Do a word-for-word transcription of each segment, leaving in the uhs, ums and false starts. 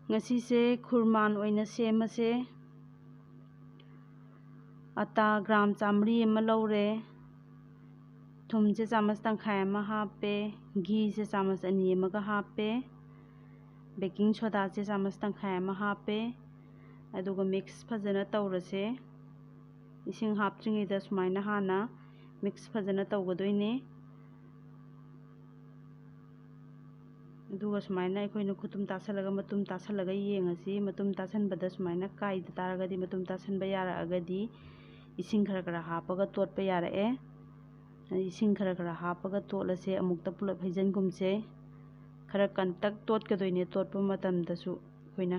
ꯉꯁꯤꯁꯦ ꯈꯨꯔꯃꯥꯟ ꯑꯣꯏꯅ ꯁꯦꯝꯃꯁꯦ꯫ ꯑꯇꯥ ꯒ꯭ꯔꯥꯝ ꯆꯥꯃꯔꯤ ꯑꯃ ꯂꯧꯔꯦ꯫ ꯊꯨꯝꯁꯦ ꯆꯥꯃꯁ ꯇꯪꯈꯥꯏ ꯑꯃ ꯍꯥꯞꯄꯦ꯫ ꯘꯤꯁꯦ ꯆꯥꯃꯁ ꯑꯅꯤ ꯑꯃꯒ ꯍꯥꯞꯄꯦ꯫ ꯕꯦꯀꯤꯡ ꯁꯣꯗꯥꯁꯦ ꯆꯥꯃꯁ ꯇꯪꯈꯥꯏ ꯑꯃ ꯍꯥꯞꯄꯦ꯫ ꯑꯗꯨꯒ ꯃꯤꯛꯁ ꯐꯖꯅ ꯇꯧꯔꯁꯦ꯫ ꯏꯁꯤꯡ ꯍꯥꯞꯇ꯭ꯔꯤꯉꯩꯗ ꯁꯨꯃꯥꯏꯅ ꯍꯥꯟꯅ ꯃꯤꯛꯁ ꯐꯖꯅ ꯇꯧꯒꯗꯣꯏꯅꯦ꯫ ꯑꯗꯨꯒ ꯁꯨꯃꯥꯏꯅ ꯑꯩꯈꯣꯏꯅ ꯈꯨꯇꯨꯝ ꯇꯥꯁꯜꯂꯒ ꯃꯇꯨꯝ ꯇꯥꯁꯜꯂꯒ ꯌꯦꯡꯉꯁꯤ꯫ ꯃꯇꯨꯝ ꯇꯥꯁꯟꯕꯗ ꯁꯨꯃꯥꯏꯅ ꯀꯥꯏꯗ ꯇꯥꯔꯒꯗꯤ, ꯃꯇꯨꯝ ꯇꯥꯁꯟꯕ ꯌꯥꯔꯛꯑꯒꯗꯤ ꯏꯁꯤꯡ ꯈꯔ ꯈꯔ ꯍꯥꯞꯄꯒ ꯇꯣꯠꯄ ꯌꯥꯔꯛꯑꯦ꯫ ꯏꯁꯤꯡ ꯈꯔ ꯈꯔ ꯍꯥꯞꯄꯒ ꯇꯣꯠꯂꯁꯦ꯫ ꯑꯃꯨꯛꯇ ꯄꯨꯂꯞ ꯍꯩꯖꯤꯟꯒꯨꯝꯁꯦ꯫ ꯈꯔ ꯀꯟꯇꯛ ꯇꯣꯠꯀꯗꯣꯏꯅꯦ꯫ ꯇꯣꯠꯄ ꯃꯇꯝꯗꯁꯨ ꯑꯩꯈꯣꯏꯅ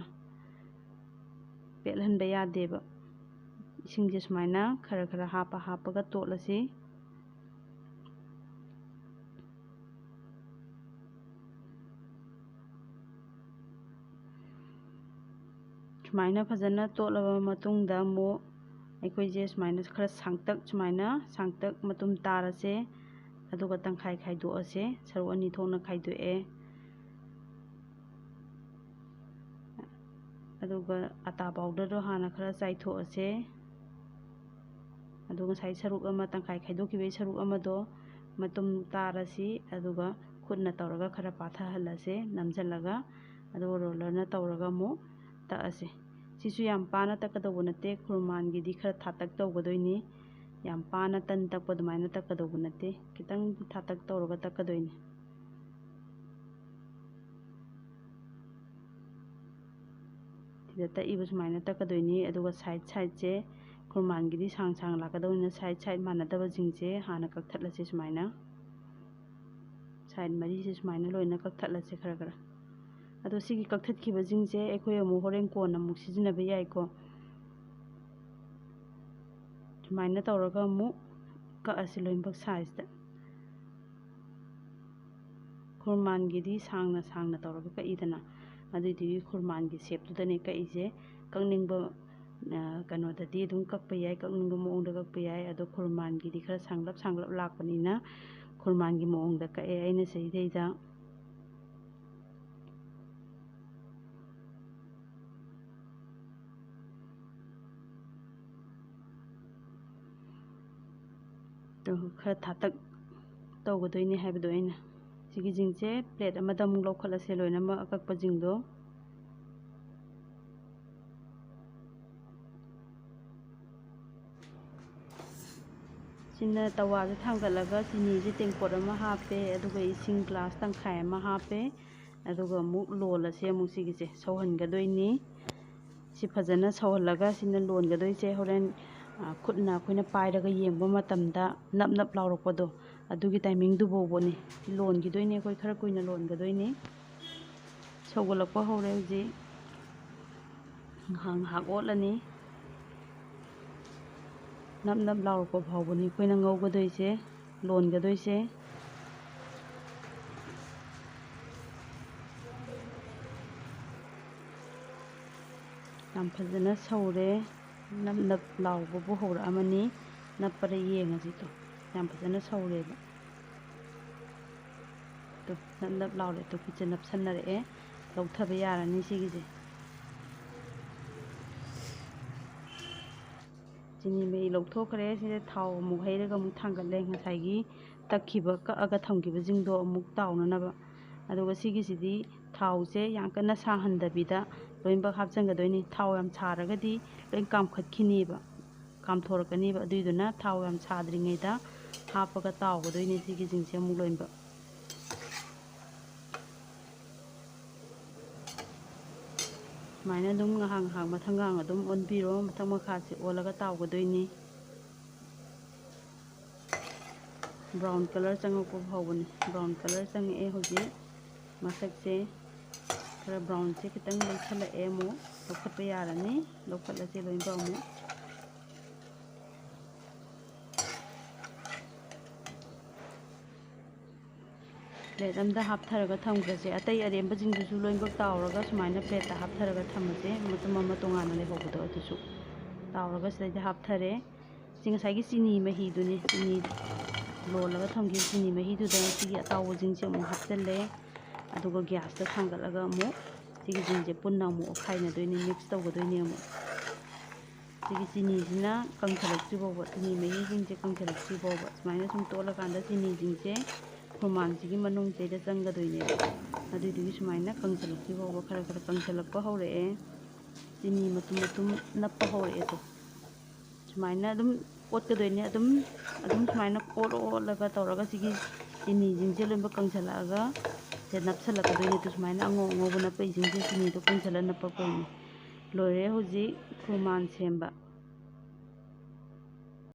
ꯄꯦꯠꯍꯟꯕ ꯌꯥꯗꯦꯕ꯫ ꯏꯁꯤꯡꯁꯦ ꯁꯨꯃꯥꯏꯅ ꯈꯔ ꯈꯔ ꯍꯥꯞꯄ ꯍꯥꯞꯄꯒ ꯇꯣꯠꯂꯁꯤ꯫ ꯁꯨꯃꯥꯏꯅ ꯐꯖꯅ ꯇꯣꯠꯂꯕ ꯃꯇꯨꯡꯗ ꯑꯃꯨꯛ ꯑꯩꯈꯣꯏꯁꯦ ꯁꯨꯃꯥꯏꯅ ꯈꯔ ꯁꯥꯡꯇꯛ, ꯁꯨꯃꯥꯏꯅ ꯁꯥꯡꯇꯛ ꯃꯇꯨꯝ ꯇꯥꯔꯁꯦ꯫ ꯑꯗꯨꯒ ꯇꯪꯈꯥꯏ ꯈꯥꯏꯗꯣꯛꯑꯁꯦ꯫ ꯁꯔꯨꯛ ꯑꯅꯤ ꯊꯣꯛꯅ ꯈꯥꯏꯗꯣꯛꯑꯦ꯫ ꯑꯗꯨꯒ ꯑꯇꯥ ꯄꯥꯎꯗꯔꯗꯣ ꯍꯥꯟꯅ ꯈꯔ ꯆꯥꯏꯊꯣꯛꯑꯁꯦ꯫ ꯑꯗꯨ ꯉꯁꯥꯏ ꯁꯔꯨꯛ ꯑꯃ, ꯇꯪꯈꯥꯏ ꯈꯥꯏꯗꯣꯛꯈꯤꯕꯒꯤ ꯁꯔꯨꯛ ꯑꯃꯗꯣ ꯃꯇꯨꯝ ꯇꯥꯔꯁꯤ꯫ ꯑꯗꯨꯒ ꯈꯨꯠꯅ ꯇꯧꯔꯒ ꯈꯔ ꯄꯥꯊꯍꯜꯂꯁꯦ, ꯅꯝꯁꯤꯜꯂꯒ꯫ ꯑꯗꯨꯒ ꯔꯣꯂꯔꯅ ꯇꯧꯔꯒ ꯑꯃꯨꯛ ꯇꯛꯑꯁꯦ꯫ ꯁꯤꯁꯨ ꯌꯥꯝ ꯄꯥꯅ ꯇꯛꯀꯗꯧꯕ ꯅꯠꯇꯦ, ꯈꯨꯔꯃꯥꯟꯒꯤꯗꯤ ꯈꯔ ꯊꯥꯇꯛ ꯇꯧꯒꯗꯣꯏꯅꯤ꯫ ꯌꯥꯝ ꯄꯥꯅ ꯇꯟ ꯇꯛꯄ ꯑꯗꯨꯃꯥꯏꯅ ꯇꯛꯀꯗꯧꯕ ꯅꯠꯇꯦ, ꯈꯤꯇꯪ ꯊꯥꯇꯛ ꯇꯧꯔꯒ ꯇꯛꯀꯗꯣꯏꯅꯤ꯫ ꯁꯤꯗ ꯇꯛꯏꯕ ꯁꯨꯃꯥꯏꯅ ꯇꯛꯀꯗꯣꯏꯅꯤ꯫ ꯑꯗꯨꯒ ꯁꯥꯏꯠ ꯁꯥꯏꯠꯁꯦ, ꯈꯨꯔꯃꯥꯟꯒꯤꯗꯤ ꯁꯥꯡ ꯁꯥꯡ ꯂꯥꯛꯀꯗꯧꯅꯤꯅ ꯁꯥꯏꯠ ꯁꯥꯏꯠ ꯃꯥꯟꯅꯗꯕꯁꯤꯡꯁꯦ ꯍꯥꯟꯅ ꯀꯛꯊꯠꯂꯁꯦ ꯁꯨꯃꯥꯏꯅ꯫ ꯁꯥꯏꯠ ꯃꯔꯤꯁꯦ ꯁꯨꯃꯥꯏꯅ ꯂꯣꯏꯅ ꯀꯛꯊꯠꯂꯁꯦ ꯈꯔ ꯈꯔ꯫ ꯑꯗꯣ ꯁꯤꯒꯤ ꯀꯛꯊꯠꯈꯤꯕꯁꯤꯡꯁꯦ ꯑꯩꯈꯣꯏ ꯑꯃꯨꯛ ꯍꯣꯔꯦꯟ ꯀꯣꯟꯅ ꯑꯃꯨꯛ ꯁꯤꯖꯤꯟꯅꯕ ꯌꯥꯏꯀꯣ꯫ ꯁꯨꯃꯥꯏꯅ ꯇꯧꯔꯒ ꯑꯃꯨꯛ ꯀꯛꯑꯁꯤ ꯂꯣꯏꯅꯃꯛ ꯁꯥꯏꯖꯇ꯫ ꯈꯨꯔꯃꯥꯟꯒꯤꯗꯤ ꯁꯥꯡꯅ ꯁꯥꯡꯅ ꯇꯧꯔꯒ ꯀꯛꯏꯗꯅ, ꯑꯗꯨꯏꯗꯨꯒꯤ ꯈꯨꯔꯃꯥꯟꯒꯤ ꯁꯦꯞꯇꯨꯗꯅꯦ ꯀꯛꯏꯁꯦ꯫ ꯀꯛꯅꯤꯡꯕ, ꯑ, ꯀꯩꯅꯣꯗꯗꯤ ꯑꯗꯨꯝ ꯀꯛꯄ ꯌꯥꯏ, ꯀꯛꯅꯤꯡꯕ ꯃꯑꯣꯡꯗ ꯀꯛꯄ ꯌꯥꯏ꯫ ꯑꯗꯣ ꯈꯨꯔꯃꯥꯟꯒꯤꯗꯤ ꯈꯔ ꯁꯥꯡꯂꯞ ꯁꯥꯡꯂꯞ ꯂꯥꯛꯄꯅꯤꯅ ꯈꯨꯔꯃꯥꯟꯒꯤ ꯃꯑꯣꯡꯗ ꯀꯛꯑꯦ ꯑꯩꯅ ꯁꯤꯗꯩꯗ꯫ ꯈꯔ ꯊꯥꯇꯛ ꯇꯧꯒꯗꯣꯏꯅꯦ ꯍꯥꯏꯕꯗꯣ ꯑꯩꯅ꯫ ꯁꯤꯒꯤꯁꯤꯡꯁꯦ ꯄ꯭ꯂꯦꯠ ꯑꯃꯗ ꯑꯃꯨꯛ ꯂꯧꯈꯠꯂꯁꯦ, ꯂꯣꯏꯅꯃꯛ ꯑꯀꯛꯄꯁꯤꯡꯗꯣ꯫ ꯁꯤꯅ ꯇꯋꯥꯁꯦ ꯊꯥꯡꯒꯠꯂꯒ ꯆꯤꯅꯤꯁꯦ ꯇꯦꯡꯀꯣꯠ ꯑꯃ ꯍꯥꯞꯄꯦ, ꯑꯗꯨꯒ ꯏꯁꯤꯡ ꯒ꯭ꯂꯥꯁ ꯇꯪꯈꯥꯏ ꯑꯃ ꯍꯥꯞꯄꯦ꯫ ꯑꯗꯨꯒ ꯑꯃꯨꯛ ꯂꯣꯜꯂꯁꯦ, ꯑꯃꯨꯛ ꯁꯤꯒꯤꯁꯦ ꯁꯧꯍꯟꯒꯗꯣꯏꯅꯤ꯫ ꯁꯤ ꯐꯖꯅ ꯁꯧꯍꯜꯂꯒ ꯁꯤꯅ ꯂꯣꯟꯒꯗꯣꯏꯁꯦ꯫ ꯍꯣꯔꯦꯟ, ꯑ, ꯈꯨꯠꯅ ꯑꯩꯈꯣꯏꯅ ꯄꯥꯏꯔꯒ ꯌꯦꯡꯕ ꯃꯇꯝꯗ ꯅꯞ ꯅꯞ ꯂꯥꯎꯔꯛꯄꯗꯣ, ꯑꯗꯨꯒꯤ ꯇꯥꯏꯃꯤꯡꯗꯨ ꯐꯥꯎꯕꯅꯤ ꯂꯣꯟꯈꯤꯗꯣꯏꯅꯦ꯫ ꯑꯩꯈꯣꯏ ꯈꯔ ꯀꯨꯏꯅ ꯂꯣꯟꯒꯗꯣꯏꯅꯤ꯫ ꯁꯧꯒꯠꯂꯛꯄ ꯍꯧꯔꯦ ꯍꯧꯖꯤꯛ꯫ ꯉꯥꯏꯍꯥꯛ ꯉꯥꯏꯍꯥꯛ ꯑꯣꯠꯂꯅꯤ꯫ ꯅꯞ ꯅꯞ ꯂꯥꯎꯔꯛꯄ ꯐꯥꯎꯕꯅꯤ ꯑꯩꯈꯣꯏꯅ ꯉꯧꯒꯗꯣꯏꯁꯦ, ꯂꯣꯟꯒꯗꯣꯏꯁꯦ꯫ ꯌꯥꯝ ꯐꯖꯅ ꯁꯧꯔꯦ꯫ ꯅꯞ ꯅꯞ ꯂꯥꯎꯕꯕꯨ ꯍꯧꯔꯛꯑꯃꯅꯤ꯫ ꯅꯞꯄꯔ ꯌꯦꯡꯉꯁꯤꯗꯣ꯫ ꯌꯥꯝ ꯐꯖꯅ ꯁꯧꯔꯦꯕ꯫ ꯇꯨ, ꯅꯞ ꯅꯞ ꯂꯥꯎꯔꯦ꯫ ꯇꯨ, ꯈꯨꯠꯁꯦ ꯅꯞꯁꯟꯅꯔꯛꯑꯦ꯫ ꯂꯧꯊꯕ ꯌꯥꯔꯅꯤ ꯁꯤꯒꯤꯁꯦ꯫ ꯆꯤꯅꯤ ꯃꯍꯤ ꯂꯧꯊꯣꯛꯈ꯭ꯔꯦ꯫ ꯁꯤꯗ ꯊꯥꯎ ꯑꯃꯨꯛ ꯍꯩꯔꯒ ꯑꯃꯨꯛ ꯊꯥꯡꯒꯠꯂꯦ꯫ ꯉꯁꯥꯏꯒꯤ ꯇꯛꯈꯤꯕ, ꯀꯛꯑꯒ ꯊꯝꯈꯤꯕꯁꯤꯡꯗꯣ ꯑꯃꯨꯛ ꯇꯥꯎꯅꯅꯕ꯫ ꯑꯗꯨꯒ ꯁꯤꯒꯤꯁꯤꯗꯤ ꯊꯥꯎꯁꯦ ꯌꯥꯝ ꯀꯟꯅ ꯁꯥꯍꯟꯗꯕꯤꯗ ꯂꯣꯏꯅꯃꯛ ꯍꯥꯞꯆꯤꯟꯒꯗꯣꯏꯅꯤ꯫ ꯊꯥꯎ ꯌꯥꯝ ꯁꯥꯔꯒꯗꯤ ꯂꯣꯏ ꯀꯥꯝꯈꯠꯈꯤꯅꯦꯕ, ꯀꯥꯝꯊꯣꯔꯛꯀꯅꯦꯕ꯫ ꯑꯗꯨꯏꯗꯨꯅ ꯊꯥꯎ ꯌꯥꯝ ꯁꯥꯗ꯭ꯔꯤꯉꯩꯗ ꯍꯥꯞꯄꯒ ꯇꯥꯎꯒꯗꯣꯏꯅꯦ ꯁꯤꯒꯤꯁꯤꯡꯁꯦ ꯑꯃꯨꯛ ꯂꯣꯏꯅꯃꯛ꯫ ꯁꯨꯃꯥꯏꯅ ꯑꯗꯨꯝ ꯉꯥꯏꯍꯥꯛ ꯉꯥꯏꯍꯥꯛ ꯃꯊꯪꯒꯥꯡ ꯑꯗꯨꯝ ꯑꯣꯟꯕꯤꯔꯣ꯫ ꯃꯊꯛ ꯃꯈꯥꯁꯦ ꯑꯣꯜꯂꯒ ꯇꯥꯎꯒꯗꯣꯏꯅꯤ꯫ ꯕ꯭ꯔꯥꯎꯟ ꯀꯂꯔ ꯆꯪꯉꯛꯄ ꯐꯥꯎꯕꯅꯤ꯫ ꯕ꯭ꯔꯥꯎꯟ ꯀꯂꯔ ꯆꯪꯉꯛꯑꯦ ꯍꯧꯖꯤꯛ꯫ ꯃꯁꯛꯁꯦ ꯈꯔ ꯕ꯭ꯔꯥꯎꯟꯁꯦ ꯈꯤꯇꯪ ꯂꯩꯁꯜꯂꯛꯑꯦ꯫ ꯑꯃꯨꯛ ꯂꯧꯈꯠꯄ ꯌꯥꯔꯅꯤ꯫ ꯂꯧꯈꯠꯂꯁꯦ ꯂꯣꯏꯅꯃꯛ ꯑꯃꯨꯛ꯫ ꯄ꯭ꯂꯦꯠ ꯑꯝꯗ ꯍꯥꯞꯊꯔꯒ ꯊꯝꯈ꯭ꯔꯁꯦ꯫ ꯑꯇꯩ ꯑꯔꯦꯝꯕꯁꯤꯡꯗꯨꯁꯨ ꯂꯣꯏꯅꯃꯛ ꯇꯥꯎꯔꯒ ꯁꯨꯃꯥꯏꯅ ꯄ꯭ꯂꯦꯠꯇ ꯍꯥꯞꯊꯔꯒ ꯊꯝꯃꯁꯦ, ꯃꯇꯨꯝ ꯑꯃ ꯇꯣꯉꯥꯟꯅ ꯂꯩꯍꯧꯕꯗꯣ ꯑꯗꯨꯁꯨ ꯇꯥꯎꯔꯒ ꯁꯤꯗꯩꯗ ꯍꯥꯞꯊꯔꯦ꯫ ꯁꯤ ꯉꯁꯥꯏꯒꯤ ꯆꯤꯅꯤ ꯃꯍꯤꯗꯨꯅꯤ, ꯆꯤꯅꯤ ꯂꯣꯜꯂꯒ ꯊꯝꯈꯤꯕ ꯆꯤꯅꯤ ꯃꯍꯤꯗꯨꯗ ꯁꯤꯒꯤ ꯑꯇꯥꯎꯕꯁꯤꯡꯁꯦ ꯑꯃꯨꯛ ꯍꯥꯞꯆꯤꯜꯂꯦ꯫ ꯑꯗꯨꯒ ꯒ꯭ꯌꯥꯁꯇ ꯊꯥꯡꯒꯠꯂꯒ ꯑꯃꯨꯛ ꯁꯤꯒꯤꯁꯤꯡꯁꯦ ꯄꯨꯟꯅ ꯑꯃꯨꯛ ꯑꯣꯠꯈꯥꯏꯅꯗꯣꯏꯅꯤ, ꯃꯤꯛꯁ ꯇꯧꯒꯗꯣꯏꯅꯤ ꯑꯃꯨꯛ꯫ ꯁꯤꯒꯤ ꯆꯤꯅꯤꯁꯤꯅ ꯀꯪꯁꯜꯂꯛꯇ꯭ꯔꯤ ꯐꯥꯎꯕ, ꯆꯤꯅꯤ ꯃꯍꯤꯁꯤꯡꯁꯦ ꯀꯪꯁꯜꯂꯛꯇ꯭ꯔꯤ ꯐꯥꯎꯕ ꯁꯨꯃꯥꯏꯅ ꯁꯨꯝ ꯇꯣꯠꯂꯀꯥꯟꯗ ꯆꯤꯅꯤꯁꯤꯡꯁꯦ ꯈꯨꯔꯃꯥꯟꯁꯤꯒꯤ ꯃꯅꯨꯡꯁꯤꯗ ꯆꯪꯒꯗꯣꯏꯅꯦꯕ꯫ ꯑꯗꯨꯏꯗꯨꯒꯤ ꯁꯨꯃꯥꯏꯅ ꯀꯪꯁꯜꯂꯛꯇ꯭ꯔꯤ ꯐꯥꯎꯕ ꯈꯔ ꯈꯔ ꯀꯪꯁꯜꯂꯛꯄ ꯍꯧꯔꯛꯑꯦ꯫ ꯆꯤꯅꯤ ꯃꯇꯨꯝ ꯃꯇꯨꯝ ꯅꯞꯄ ꯍꯧꯔꯛꯑꯦ꯫ ꯑꯗꯣ ꯁꯨꯃꯥꯏꯅ ꯑꯗꯨꯝ ꯑꯣꯠꯀꯗꯣꯏꯅꯦ꯫ ꯑꯗꯨꯝ ꯑꯗꯨꯝ ꯁꯨꯃꯥꯏꯅ ꯑꯣꯠ ꯑꯣꯠꯂꯒ ꯇꯧꯔꯒ ꯁꯤꯒꯤ ꯆꯤꯅꯤꯁꯤꯡꯁꯦ ꯂꯣꯏꯅꯃꯛ ꯀꯪꯁꯜꯂꯛꯑꯒ ꯁꯦ ꯅꯞꯁꯜꯂꯛꯀꯗꯣꯏꯅꯦ꯫ ꯑꯗꯨ ꯁꯨꯃꯥꯏꯅ ꯑꯉꯧ ꯑꯉꯧꯕ ꯅꯞꯄꯛꯏꯁꯤꯡꯁꯦ ꯆꯤꯅꯤꯗꯣ ꯀꯪꯁꯜꯂ ꯅꯞꯄꯛꯄꯅꯤ꯫ ꯂꯣꯏꯔꯦ ꯍꯧꯖꯤꯛ ꯈꯨꯔꯃꯥꯟ ꯁꯦꯝꯕ꯫